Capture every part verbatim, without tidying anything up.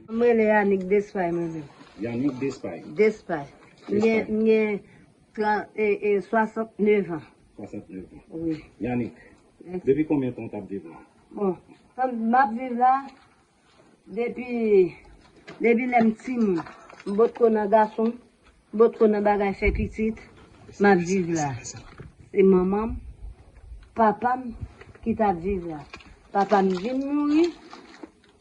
M rele Yanick Despay, mwen menm. Yanick Despay. Despay. M gen, Despay. M gen tran-, e, e, swasantnèf an. Swasantnèf an. Wi. Yanick, Yes. depi konbyen tan w t ap viv la? Bon, m ap viv la depi, depi lè m timoun. M potko nan gason, m potko nan bagay fè pitit, m ap viv la. Se manman m, papa m ki t ap viv la. Papa m vin mouri,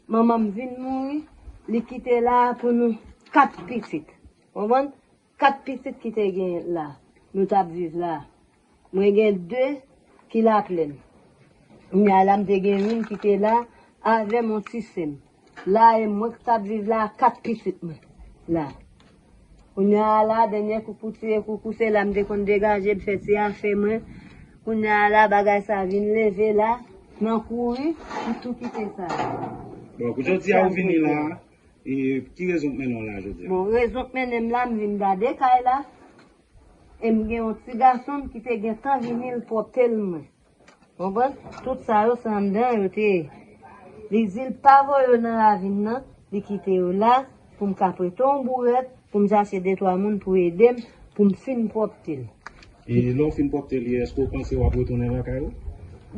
manman m vin mouri, li kite la pou nou kat pitit. Konprann? Kat pitit ki te gen la, nou t ap viv la. Mwen gen de ki Laplèn. Kounye a la, m te gen youn ki te la avè m, yon ti sè m. La, e mwen k t ap viv la, kat pitit mwen la. Kounye a la, dènye koukou, tiye koukou, se la m te konn degaje m fè ti afè mwen. Kounye a la, bagay sa vin leve la, nan kouri, m tou kite sa. Donk, jodi a ou vini la, e ki rezon k mennen w la jodi a? Bon, rezon k mennen m la, m vin gade kay la. E m gen yon ti gason m ki te gentan vini, l pòte l mwen. Konprann? Tout sa yo, se anndan yo te ye. Li di l pa voye yo nan ravin nan, li kite yo la, pou m ka prete yon bourèt, pou m chache de twa moun pou ede m, pou m fin pwòpte l. E lè w fin pwòpte li, èske w panse w ap retounen lakay ou?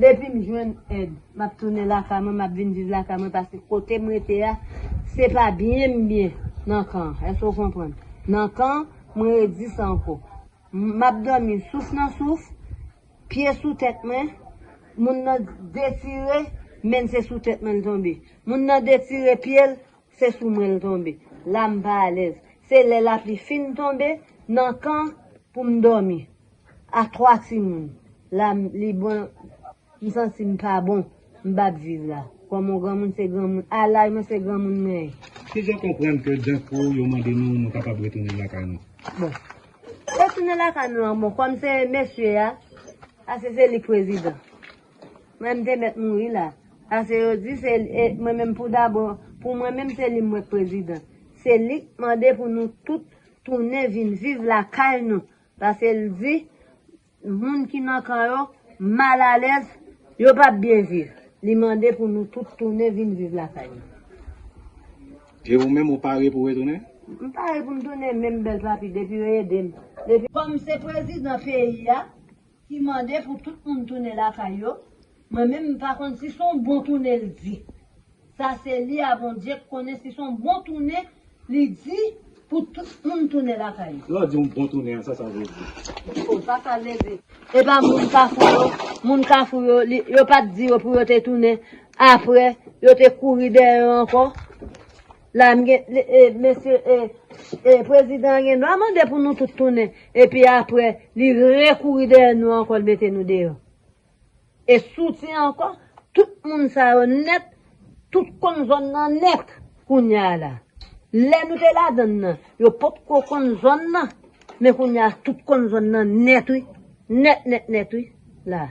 Depi m jwenn èd, m ap tounen lakay mwen, m ap vin viv lakay mwen, paske kote m rete a, se pa byen m byen nan kan an. Èske w konprann? Nan kan an, mwen redi sa ankò. M ap dòmi souf nan souf, pye sou tèt mwen, moun nan detire, men se sou tèt mwen l tonbe. Moun nan detire pye l, se sou mwen l tonbe. La m pa alèz. Se lè lapli fin tonbe nan kan pou m dòmi. A twa timoun. La m, li bon, m santi m pa bon. M p ap viv la. Kòm yon granmoun se granmoun. A laj mwen se granmoun mwen ye. Kijan w konprann ke Danko yo mande nou, nou kapab retounen lakay nou? Bon. Retounen lakay nou an, bon, kòm se mesye a, paske se li k prezidan. Mwen, m te mèt mouri la. Paske yo di se, e, mwen menm pou dabò, pou mwen menm se li mwen k prezidan. Se li k mande pou nou tout tounen vin viv lakay nou. Paske l di, moun ki nan kan yo, malalèz, yo p ap byen viv. Li mande pou nou tout tounen vin viv lakay nou. E ou menm, ou pare pou retounen? M pare pou m tounen, menm bèl papi, depi yo ede m. Depi kòm se prezidan peyi a, ki mande pou tout moun tounen lakay yo. Mwen menm, m pa konn si se yon bon tounen l di. Sa se li a Bondye k konnen si se yon bon tounen li di pou tout moun tounen lakay yo. Lè w di yon bon tounen an, sa sa vle di? O, sa sa vle di? E pa moun Kafou yo, moun Kafou yo, li, yo pa t di yo pou yo te tounen. Apre, yo te kouri dèyè yo ankò. La, m gen, e, mesye, e, e, prezidan an gen dwa mande pou nou tout tounen. Epi apre, li rekouri dèyè nou ankò, l mete nou deyò. E Souti ankò, tout moun sa yo nèt, tout konn zòn nan nèt kounye a la. Lè nou te ladann nan, yo potko konn zòn nan, men kounye a tout konn zòn nan nèt wi. Nèt, nèt, nèt wi. La.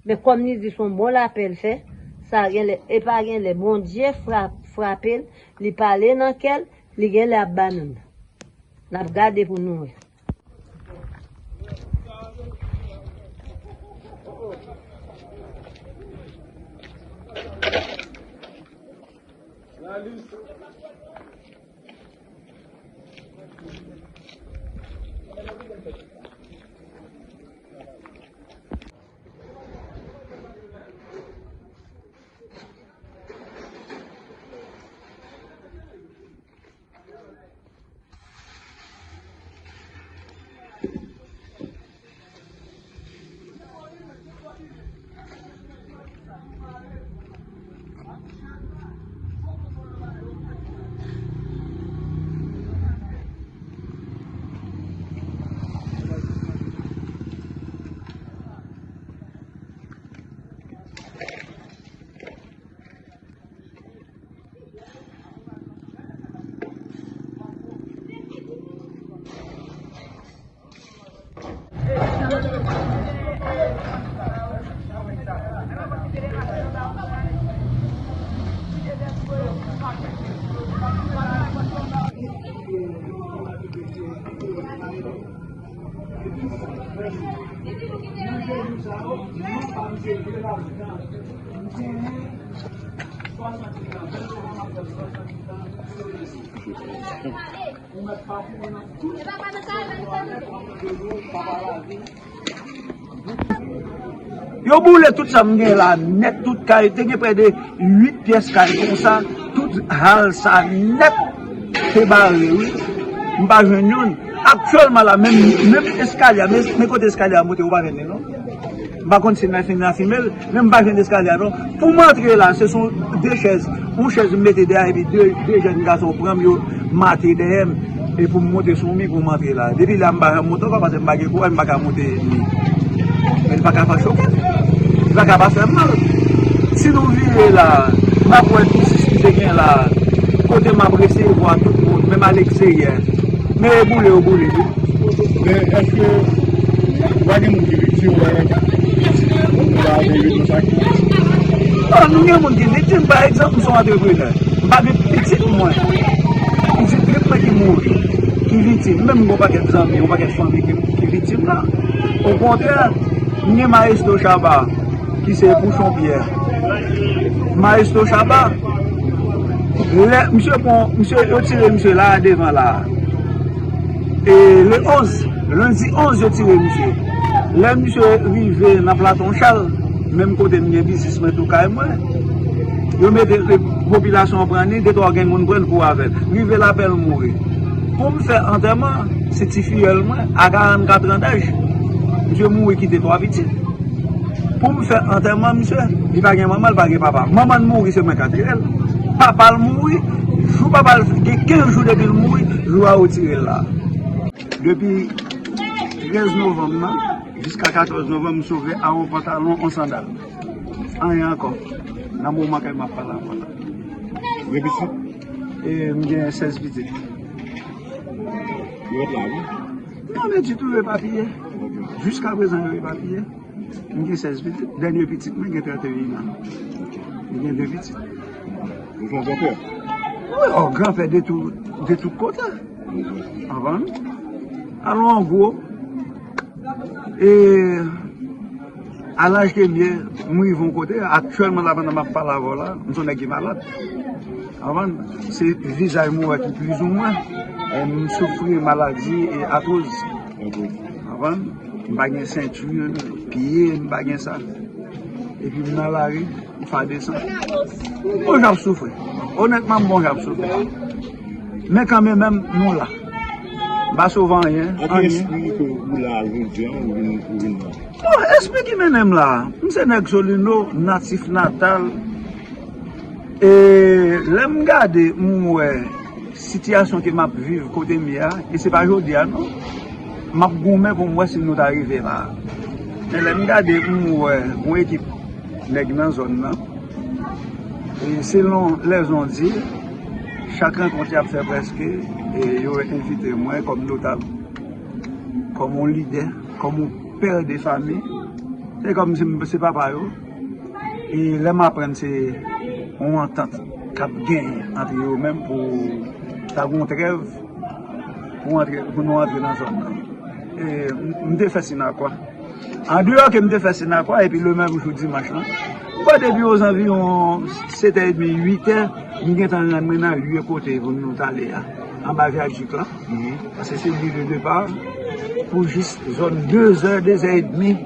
Men kòm li di se yon bon lapè l fè, sa genlè, e pa genlè, Bondye fra-, frape l, li pale nan kè l, li genlè ap ba nou l. N ap gade pou nou wè. Yo boule tout sa m gen la nèt, tout kay, te gen prè de uit pyès kay konsa, tout hal sa nèt te bare wi. M pa jwenn youn. Aktyèlman la, menm, menm eskalye a, men, men kote eskalye a monte, ou pa jwenn li non. M pa konn si n a fin, n a fimen l, men m pa jwenn eskalye a non. Pou m antre la, se sou de chèz. Yon chèz m mete dèyè epi de, de jèn gason pran m, yo mate dèyè m. E pou m monte sou mi pou m antre la. Depi la, m pa janm monte ankò paske m pa gen kouraj, m pa ka monte mi. Men li pa ka fè choke. Li pa ka pa fè m mal. Si nou vire la, m ap wè biznis ki te gen la. Kote m ap resevwa tout moun, menm a leksteryè. Men e boule yo boule tou. Men èske pa gen moun ki viktim, pa gen moun la avè yo konsa ki... Non, nou gen moun ki viktim. Pa egzanp, m se yon antreprenè. M pa gen pitit mwen. Pitit mwen ki mouri, ki viktim. Menm m gen yon pakèt zanmi, yon pakèt fanmi ki, ki viktim la. Okontrè, m gen Maestro Shabba, ki se Pouchon Pyè. Maestro Shabba, lè misye pran, misye, yo tire misye la devan la. E le onz, lendi onz, yo tire misye. Lè misye rive nan Platon Chal, menm kote m gen biznis mwen tou kay mwen, yo mete, e, popilasyon an pran li, de twa grenn moun pran l kouri avè l. Rive lapè l mouri. Pou m fè antèman, se ti fiyèl mwen, a karannkat an daj, misye mouri kite twa pitit. Pou m fè antèman misye, li pa gen manman, li pa gen papa. Manman l mouri, se mwen k antere l. Papa l mouri, jou papa l gen kenz jou depi l mouri, jou a yo tire l la. Depi trèz novanm nan, jiska katòz novanm, m sove a yon pantalon, yon sandal. Anyen ankò. Nan moman ke m ap pale avè w la. Gen pitit? E, m gen sèz pitit. Yo ret la, wi? Non, men ditou, yo epapiye. Ok. Jiska prezan, yo epapiye. M gen sèz pitit. Dènye pitit mwen gen trannteyen an. M gen de pitit. Ou se yon granpè? Wi, o, granpè de tout, de tout kote. Anvan nou. Alò, an gwo, e, a laj ke m ye, m rive yon kote, aktyèlman la, pandan m ap pale avè w la, m se yon nèg ki malad. Anvan nou, se vizaj mwen ki plizoumwen, e, m soufri maladi e atwoz. Anvan nou. M pa gen senti, pye, m pa gen sa. Epi m nan lari, m fa desann. M bon jan ap soufri. Onètman, m bon jan ap soufri. Men kanmenm, menm, nou la. M pa sove anyen, anyen. A ki espri ke ou la jodi a, ou vin, ou vin la? Bon, espri ki mennen m la. M se nèg Solino, natif natal. E lè m gade, m wè sitiyasyon ke m ap viv kote m ye a, e se pa jodi a non, m ap goumen pou m wè si nou ta rive la. Men lè m gade, m wè yon ekip nèg nan zòn nan. E selon lèzon di, chak rankont y ap fè prèske, e yo envite mwen kòm notab, kòm yon lidè, kòm yon pè de fanmi. Se kòm si m se papa yo. E lè m aprann se yon antant k ap genyen ant yo menm pou ta gen yon trèv pou antre, pou nou antre nan zòn nan. E m, m te fè Sinakwa. Andeyò ke m te fè Sinakwa, epi le menm jou dimanch lan, m kwè depi ozanviwon sèt è edmi, uit è, m gentan rann mwen nan lye kote pou nou t ale a, anba vyaduk la. Paske se lye de depa pou jis zòn de zè, de zè edmi.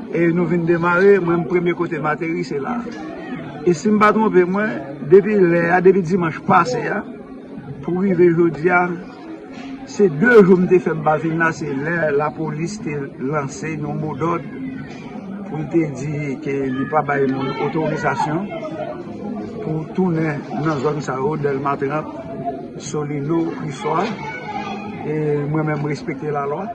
E nou vin demare, mwen, premye kote m ateri, se la. E si m pa twonpe mwen, depi lè a, depi dimanch pase a, pou rive jodi a, se de jou m te fè m pa vin la, se lè lapolis te lanse yon modòd pou l te di ke li pa bay moun otorizasyon pou tounen nan zòn sa yo, Dèlma trant, Solino, Kriswa. E mwen menm, m respekte lalwa.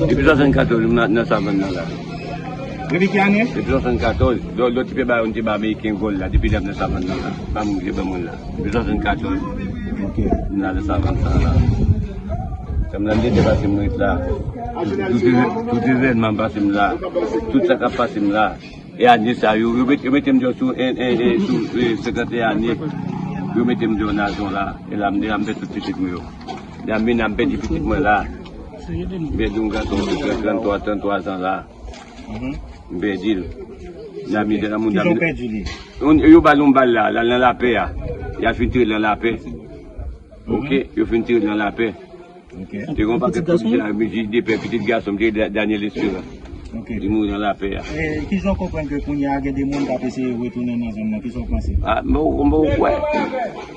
Depi swasannkatòz, m nan, nan savann nan la. Depi ki ane? Depi swasannkatòz, lò, lò ti pye ba yo, m te ba Ameriken gòl la, depi lè m nan savann nan la. Pa moun ki te ban mwen la. Depi swasannkatòz. Ok. M nan savann sa la. Sa m nan dete pase m ret la. Tout, tout, tout evènman pase m la. Tout sa k ap pase m la. E ane sa yo, yo met, yo mete m deyò sou, en, en, en, sou, e, senkant ane. Yo mete m deyò nan zòn la. E la, m, e la, m fè tout pitit mwen yo. E la, m vin la, m pèdi pitit mwen la. M pèdi yon gason de trant, trant twa, trant twa zan la. M pèdi l. Nan mizè, nan moun, nan mizè. Kijan w pèdi li? Yo, yo ba l yon bal la, la, nan lapè a. Y a fin tire l nan lapè. Ok, yo fin tire l nan lapè. Ok. Te gen yon pakèt polisye la, men jij de pè, pitit gason m te rele Da-, Daniel Esperance. Ok. Li mouri nan lapè a. E kijan w konprann ke kounye a gen de moun k ap eseye retounen nan zòn nan? Kisa w panse? Ah, m poko, m poko kwè.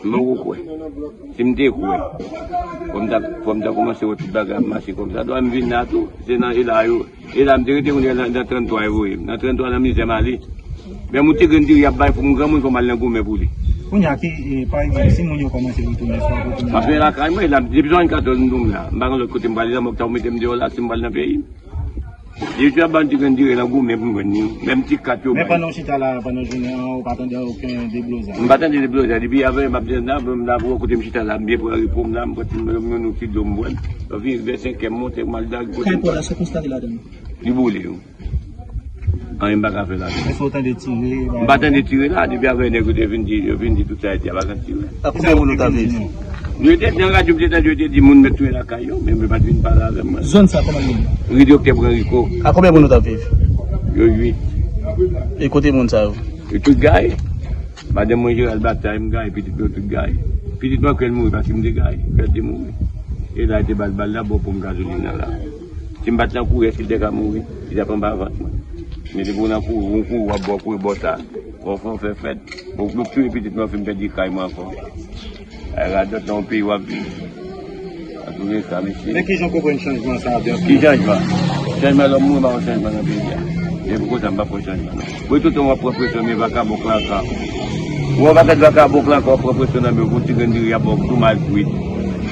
M poko kwè. Si m te kwè, fò m ta, fò m ta kòmanse wè tout bagay ap mache kòmsa. Dwa m vin la tou, se nan e la yo. E la m te rete kounye a nan, nan trant twa yo voye m. Nan trant twa nan mizè m ale. Men moun ti grenn diri y ap bay pou m granmoun fò m al nan goumen pou li. Kounye a ki, e, pa egzanp, si moun yo kòmanse retounen, fò w retounen. M ap tounen lakay mwen, la, depi swasannkatòz m tounen la. M pa gen lòt kote m prale, lanmò k ta pou mete m deyò la, si m pral nan peyi m. Depi y ap bay yon ti grenn diri nan goumen pou m jwenn li. Menm ti kat yo bay. Men pandan w chita la, pandan jounen an, ou pa tande okenn deblozay? M pa tande deblozay. Depi avè m ap desann la, m la pou kote m chita la, m byen pran repo m la, m pran ti, m, m, yon ti dlo m bwè. Anfen, vè senk è m monte, m al lage kote m. Kay pa w la, sa w konstate ladan l? Li boule, wi. Anyen m pa ka fè la. Èske w tande tire? M pa tande tire la, depi avè nèg yo te vin di, yo vin di tout sa, yo te pa ka tire. A konbyen moun ou t ap viv? Nou te nan radyo, m te tande yo te di moun mèt tounen lakay yo, men yo pa t vin pale avè mwen. Zòn sa kòman l ye? Ri Doktè Pranriko. A konbyen moun ou t ap viv? Yo uit. E kote moun sa yo? Yo tout gaye. Madanm mwen Jeral Batay, m gaye, pitit mwen yo tout gaye. Pitit mwen kwè l mouri paske m te gaye, kwè l te mouri. E la, yo te ba l bal la, bò ponp gazolin nan la. Si m pa t nan kouri, èske l te ka mouri? Li t ap anba vant mwen. Men depi w nan kouri, w kouri, w ap bò kouri bò sa. Bon, fò w fè fèt. Bon, nou touye pitit mwen, fè m pèdi kay mwen ankò. Ay, radòt nan yon peyi w ap viv. An tou ka, mesye. Men kijan w konprann chanjman sa a? Ki chanjman? Chanjman lè m mouri, m pa wè chanjman nan peyi a. E pou konsa, m p ap wè chanjman, non. Bon, tout tan w ap pran presyon, men vakabon klaka. Ou wè yon pakèt vakabon klaka, w ap pran presyon nan men yo, pou ti grenn diri y ap ba w tou mal kwit.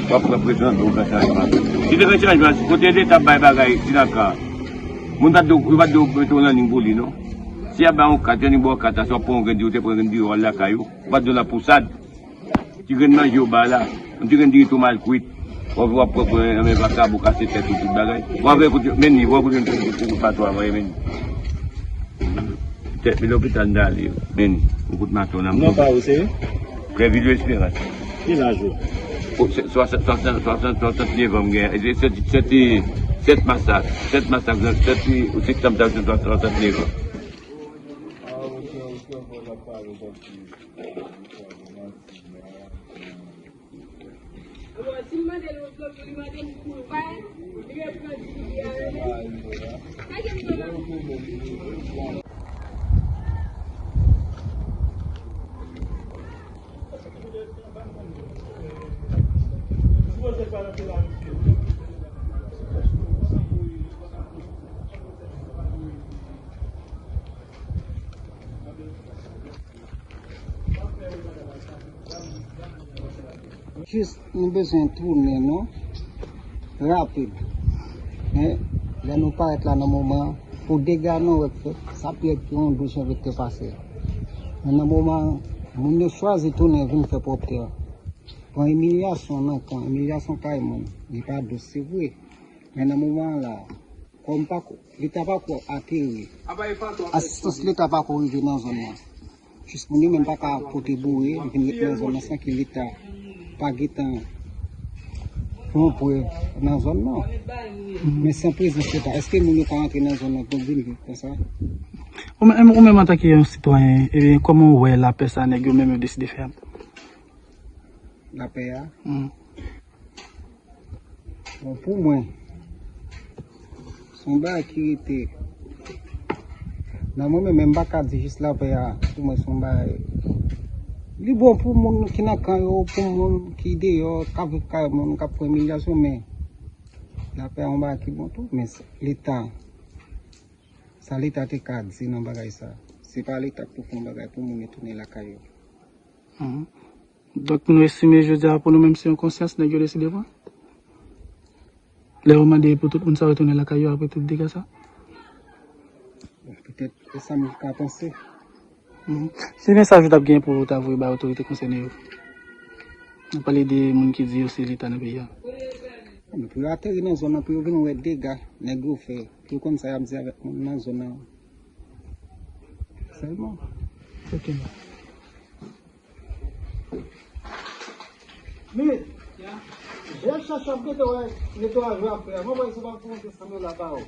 W ap pran presyon nan men w, ou fè chanjman. Si te gen chanjman, kote Leta ap bay bagay, Sinakwa, moun pa t dwe, yo pa t dwe mete w nan liy pou li, non. Si y ap bay yon kat, yo annik ba w kat la, si w ap pran yon grenn diri, ou te pran grenn diri, w al lakay ou. Ou pa t dwe nan pousad. Ti grenn manje yo ba la, yon ti grenn diri tou mal kwit. W ap, w ap pran, pran nan men vakabon, kase tèt ou, tout bagay. W ap wè kote, men li, w ap wè kote yon kout mato a voye, men li. Tèt men lopital m t ale yo, men li, yon kout mato nan. Non pa ou se? Prèvilyo Esperans. Ki laj ou? O, se, swasant, swasant, swasant, swasantnèf an m gen. E se sèt, sèt, sèt masak, sèt masak, sèt septanm, swasantnèf an. Jis nou bezwen tounen nou rapid. Men, lè nou parèt la nan moman, pou dega nou wè k fèt, sa pi rèd ke yon douz janvye ki te pase. Men nan moman, moun yo chwazi tounen vin fè pwòpte a. Pran imilyasyon nan kan, imilyasyon kay moun. Li pa dous, se vre. Men nan moman an la, kòm pa ko-, Leta pa ko ateri, asistans Leta pa ko rive nan zòn nan. Jis moun yo menm pa ka pote boure, vin ret nan zòn nan san ke Leta pa gentan pran prèv nan zòn nan. Men san prezans Leta, èske moun yo ka rantre nan zòn nan pou vin viv konsa? Ou menm, ou menm antanke yon sitwayen, ebyen, kòman w wè lapè sa nèg yo menm yo deside fè a? Lapè a? Hmm. Bon, pou mwen, se yon bagay ki rete nan mwen menm, men m pa ka di jis lapè a, pou mwen, se yon bagay. Li bon pou moun ki nan kan yo, pou moun ki deyò, k ap viv kay moun, k ap pran imilyasyon, men lapè a yon bagay ki bon tou, men se Leta, sa Leta te ka di nan bagay sa, se pa Leta k pou fè yon bagay pou moun yo tounen lakay yo. Mhm. Donk, nou estime jodi a pou nou menm se yon konsyans nèg yo deside pran? Lè yo mande pou tout moun sa yo tounen lakay yo apre tout dega sa? Bon, petèt, e sa m ka panse. Mhm. Se mesaj ou t ap gen pou ou ta voye bay otorite konsène yo? N ap pale de moun ki di yo se Leta nan peyi a. Bon, pou yo ateri nan zòn nan, pou yo vin wè dega nèg yo fè, pou yo konn sa y ap di avèk moun nan zòn nan. Sèlman. Ok. Men, lè chache ap gete wè netwayaj w ap fè a, mwen wè se pa pou mete sanble la ba ou.